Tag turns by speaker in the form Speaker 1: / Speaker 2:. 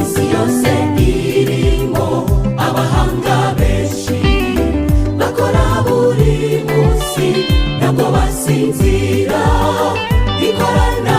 Speaker 1: Isi yose irimo abahanga benshi bakora buri munsi, ntabwo basinzira. Ikorana